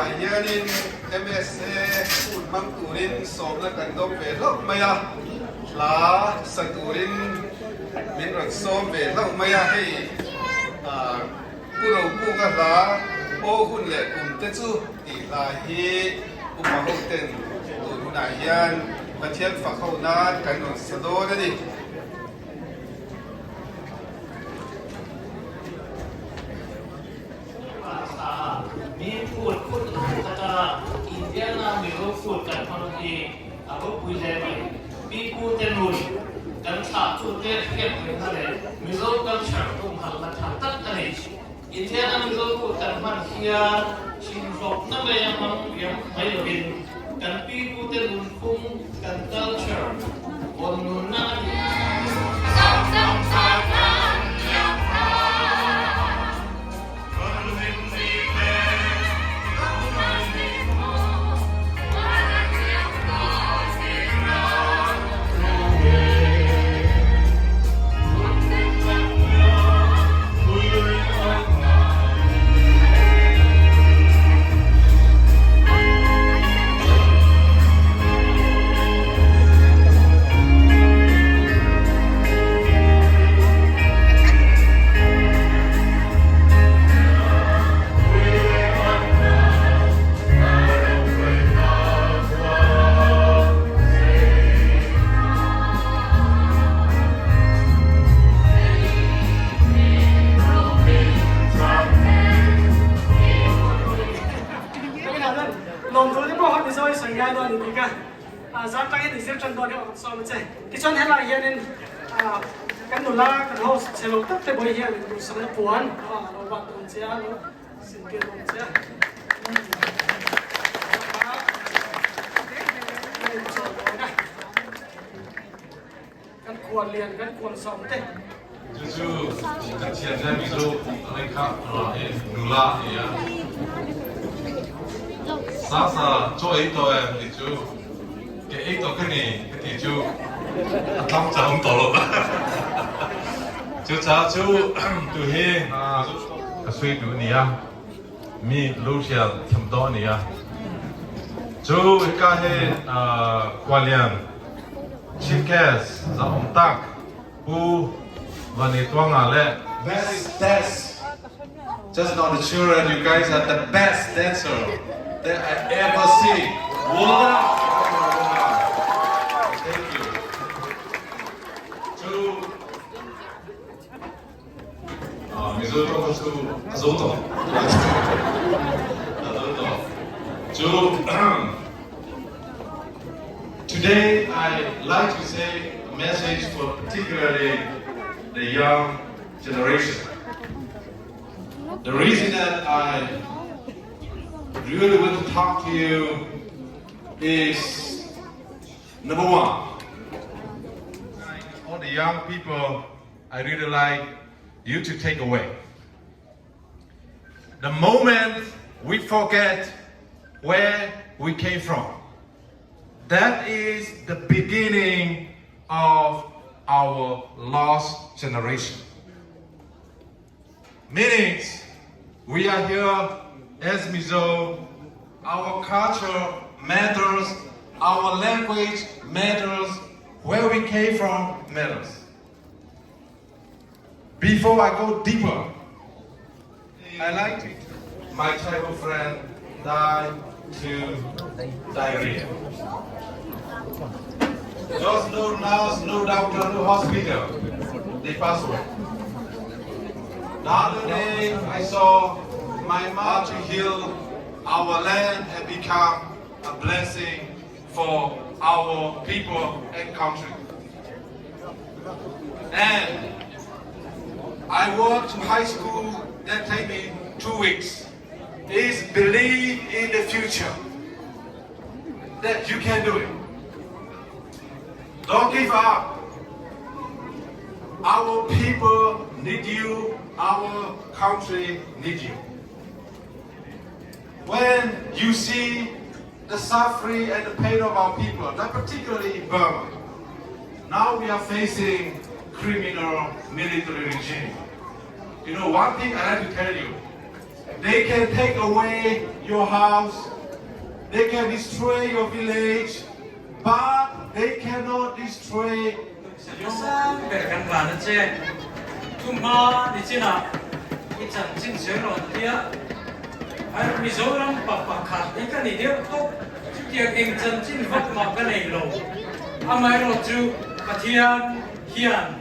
lamah hianin MSA hun hmang turin sawmna kan dawng ve hlauh mai a, hla sa turin min rawn sawm ve hlauh mai a, hei Pu Rokunga hla Aw hun leh kum te chu tih hla hi upa ho ten tun hunah hian Pathian fak ho nan kan rawn sa dawn a ni. Mi phut phut phut atanga Indiana Mizo phut kan hmang hi a ropui hle mai. Pi pu te nun kan thlah tu te hriat rengna leh Mizo culture humhalhna tha tak a ni. Indiana Mizo phut kan hman hian thinhlawpna mai a hmang riam mai lovin kan pi pu te nunphung kan culture vawn nunna a ni. Lawmthu te pawh kha Mizo i sawi ngai dawn a ni tih ka zar tangin i zir tan dawn hi aw kan sawm a che. Tichuan helaiah hianin kan nula kan host chhe lo tak te bawi hian duhsakna puan a lo bat dawn che a, lo sintir dawn che a. Kan khual lian kan khual sawm te. Chu chu kan thian te Mizo lei kha nula a ni a. Sasa chaw ei tawh em ti chu ke ei tawh ka ni ka ti chu a tlang chah awm tawh lo. Chu cha chu tu hi ka sui duh a ni a, mi lu hrial thiam tawh a ni a. Chu hika hi khualian Chief Guest zahawm tak Pu Vani Tuanga le Best dance Just not the children you guys are the best dancer that I ever see Well done Thank you Chu Mizo tawng kha chu a zo tawh a zo tawh Chu Today I like to say a message for particularly the young generation. The reason that I really want to talk to you is number one, all the young people, I really like you to take away. The moment we forget where we came from, that is the beginning of our lost generation. Meaning, we are here as Mizo, our culture matters, our language matters, where we came from matters. Before I go deeper, I like to my childhood friend died to diarrhea. There's no nurse, no doctor, no hospital. They passed away. The other day, I saw my mom to heal our land and become a blessing for our people and country. And I walked to high school that take me 2 weeks. Is believe in the future that you can do it. Don't give up. Our people need you. Our country needs you. When you see the suffering and the pain of our people, not particularly in Burma, now we are facing criminal military regime. You know, one thing I like to tell you, They can take away your house, they can destroy your village, but they cannot destroy your. Sang ber kan van a che. Thumhma nichinah i chanchin zel rawn tia. Ai Mizoram pa pakhat hi ka ni deuh tawp. Chutiang eng chanchin vak mah ka nei lo. Amaherawhchu Pathian hian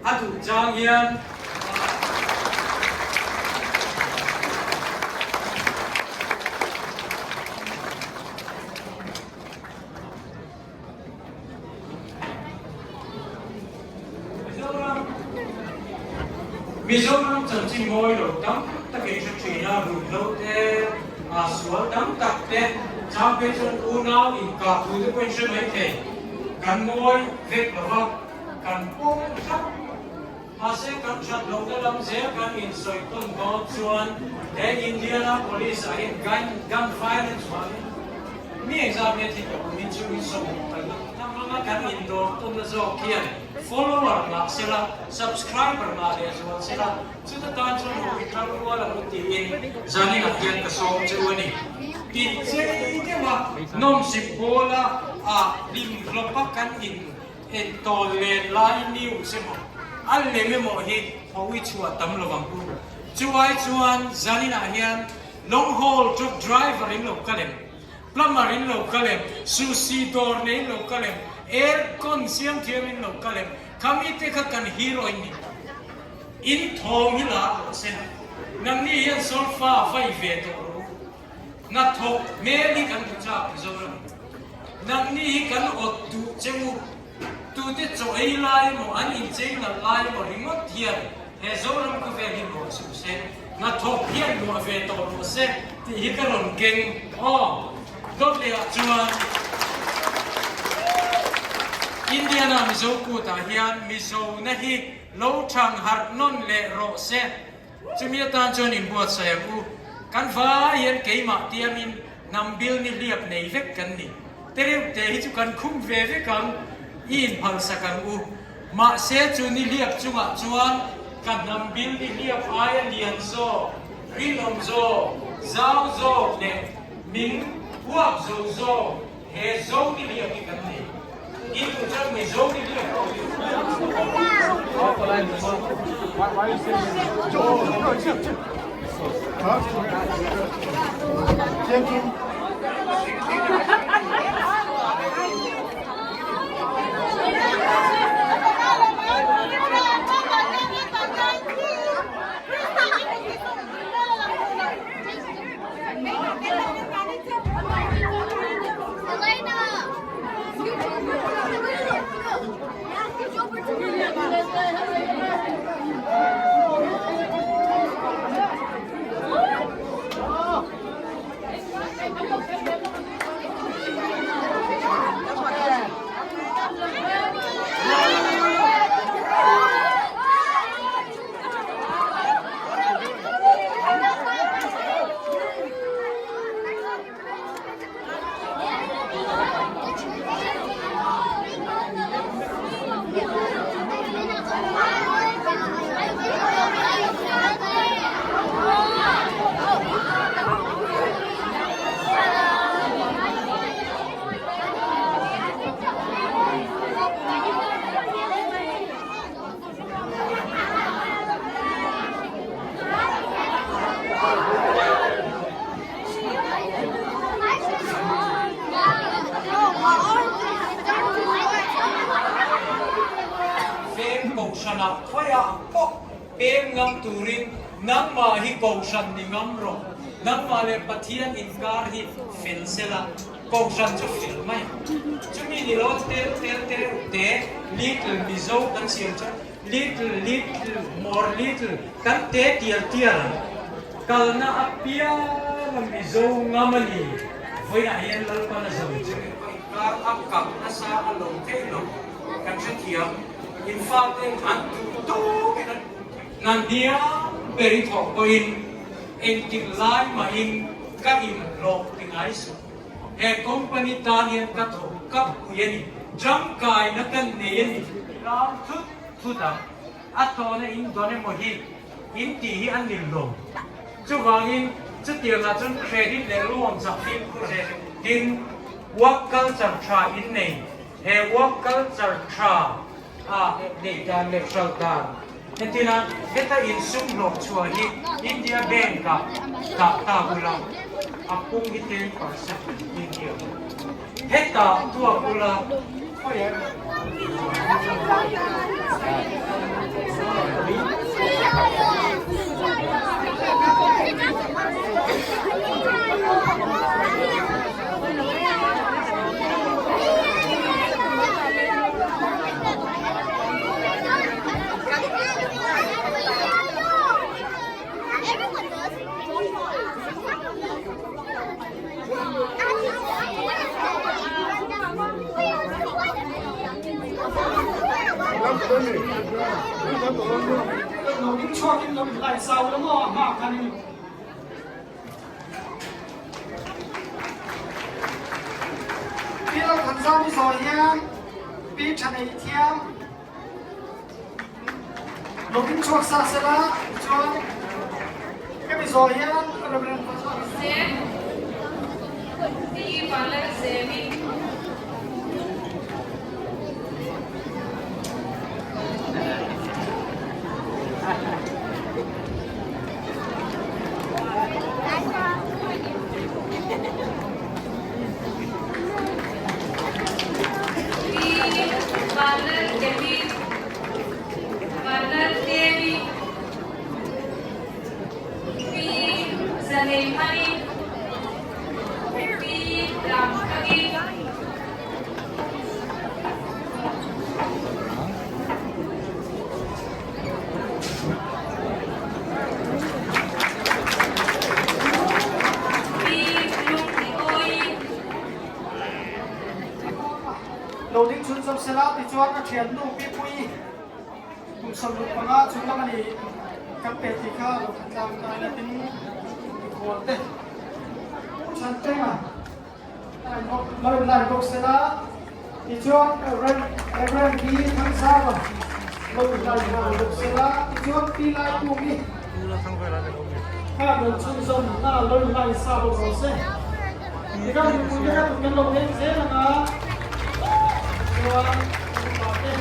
A duh chang hian Mizoram chanchin mawi lo tam tak in hre thin a, ruihhlo te, sual tam tak te, chang phei chuan unau inkah thu te pawh in hre mai thei. Kan mawi vek lo va. Kan pawm thlap. Mahse kan that lohna lam zel kan insawi tawn dawn chuan he Indiana Police ah hian gun gun violence vangin mi engzat nge thi tawh awmin chu in sawm kan hnam anga kan indawr tawnna zawk hian follower ngah sela subscriber ngah leh zual sela chuta tan chuan ho i thar rual ang u tiin zaninah hian ka sawm che u a ni. Inchei deuha nawmsip bawla ah hlim hlawpa kan in Entawn len lai news emaw a lem emaw hi hawi chhuah tam lo ang u. Chu ai chuan zaninah hian long haul truck driver in lo kal em, plumber in lo kal em, sushi dawr nei in lo kal em, air con siam thiam in lo kal em, khami te kha kan hero in ni. In thawm hi la rawh se. Nangni hian solfa vai ve tawh rawh u. Hnathawk hmel hi kan duh chak Mizoram. Nangni hi kan awt duh che u. Tute chaw ei lai emaw an inchei nalh lai emaw ringawt hian he Zoram khawvel hi luah suh se, hnathawk hian luah ve tawh rawh se tih hi ka rawn keng aw. Dawt leh ah chuan Indiana Mizo kut ah hian Mizo na hi lo thang harh nawn leh rawh se. Chumi atan chuan inbuatsaih ang u. Kan vai hian keimah tiamin hnam bil ni hliap nei vek kan ni. Te reuh te hi chu kan khum ve vek ang, i inphalsak ang u. Mahse chu ni hliap chungah chuan ka hnam bil ni hliap aia lian zawk, rinawm zawk, zau zawk leh min huap zo zawk he zo ni hliap hi kan nei. Veng kohhranah khawiah pawh peng ngam turin nangmah hi kohhran ni ngam rawh. Nangmah leh Pathian inkar hi fel sela kohhran chu fel mai ang. Chumi ni lo tel tel te reuh te little Mizo kan siam chuan Little, little, more little kan te tial tial ang. Kalna apiang a Mizo ngam a ni. Vawiinah hian Lalpan a zo che. Inkar a kap nasa a lo theih lo kan hrethiam. In faten an duh tawkin an duh theih. Nan hniam ber i thawk pawhin engtik lai mahin ka inhlawh ti ngai suh. He company tan hian ka thawk kap pui a ni. Tangkaina kan nei a ni. Ram thut thut ang. A tawna in dawn emaw hi in tih hi a nil lo. Chuvangin chutiangah chuan credit leh loan chak fimkhur leh tin work culture tha in nei. He work culture tha a neih dan leh hralh dan hetina heta insum hlawh chhuah hi India Bank ah dah ta ula a pung hi 10% India hetah tuak ula khawiah emaw Lo ding chhuakin lo inlai zau la maw a hma khanin. Pi Lalthanzami zawi hian Pi Thanei thiam lo ding chhuak sa sela tichuan hemi zawi hian Reverend Zem, Pi Vanlalzemi. Lo ding chhun zawm sela tichuan a thiannu Pipuii kum 65 chung lam a ni kan pe tih kha lo khat tlang ta ila tin mikhual te Pu Chhantenga Lo inline bawk sela tichuan Rev. Pi Thangsava lo inline nghal bawk sela tichuan Pi Laikungi kha rawn chhunzawm na lo inline sa bawk rawh se. Tikhan mipui te kha tun kan lo leng zel ang a, chuan kan upa te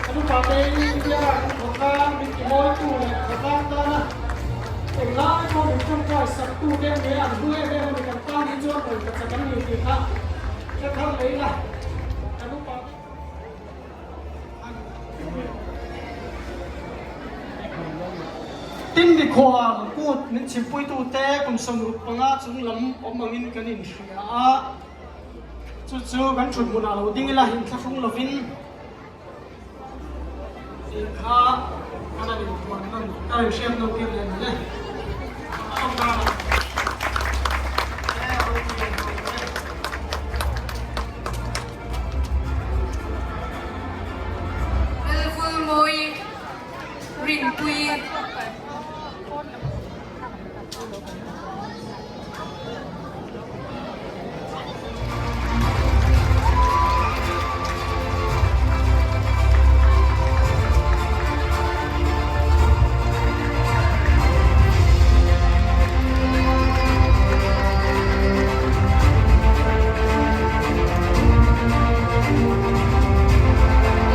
kan upa te India kan khawtlang min timawitu leh khawtlang tana Englai pawh min tawngtai sak tu te nge an hlu em em a ni kan tan hi chuan rawn ka chak an ni tih kha hre thar leh ila kan upa te Tin mikhual kut min chhimpui tu te kum 65 chung lam awm angin kan inhria a, chu chu kan thut hmunah lo ding ila inthlahrung lovin. Tih kha ka la inpuan nawn, ka rawn hriat nawn tir leh mai e. A awm danah e a ropui em em e. Lalvulmawi Rinpuii.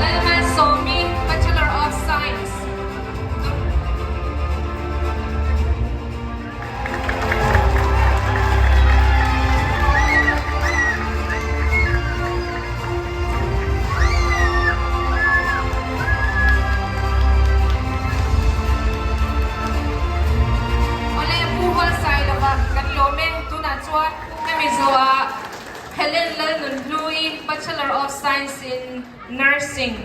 Lalmalsawmi, Bachelor of Science. Awle Pu Hualsailova kan lawm e, tunah chuan hemi zawhah Helen Lalnunhlui, Bachelor of Science in Nursing.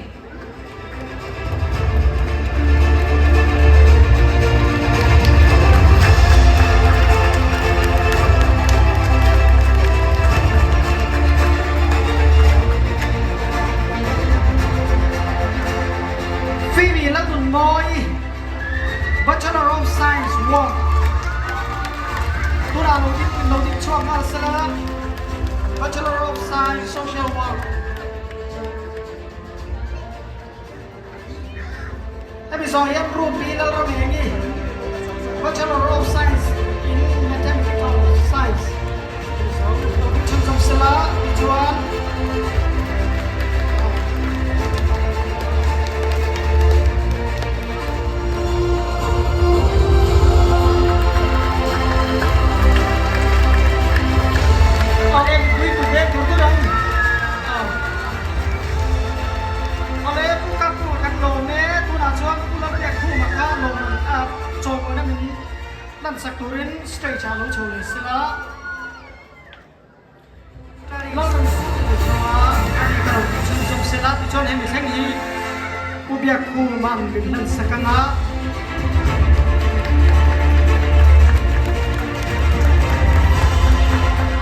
Phoebe Lalnunmawi, Bachelor of Science Work, tunah lo ding lo ding chhuak nghal sela, Bachelor of Science Social Work. Hemi zawng hian Ruby Lalrameng i Bachelor of Science in Mathematical Science lo ti chhunzawm sela tichuan Awle mipui pui vek tur tur ang. Awle Pu Kapkunga kan lawm e, tunah chuan Pu Lalbiak Khuma kha lawm an a chawimawina min lansak turin stage ah lo chho leh sela. Lalnunchunga a ni ka lo tih chhunzawm sela tichuan hemi thleng hi Pu Biakkhuma min hlansak anga.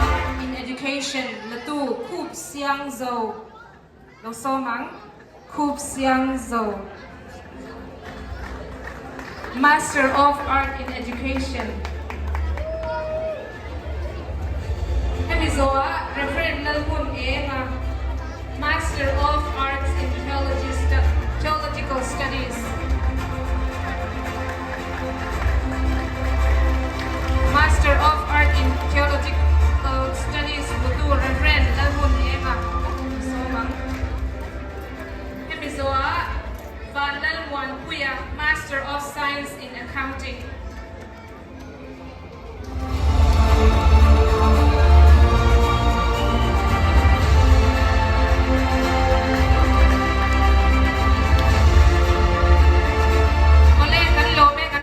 Art in Education latu Khup Siang Zo lo sawm ang. Khup Siang Zo, Master of Art in Education. Hemi zawhah Rev. Lalhmun Enga, Master of Arts in Theology Theological Studies.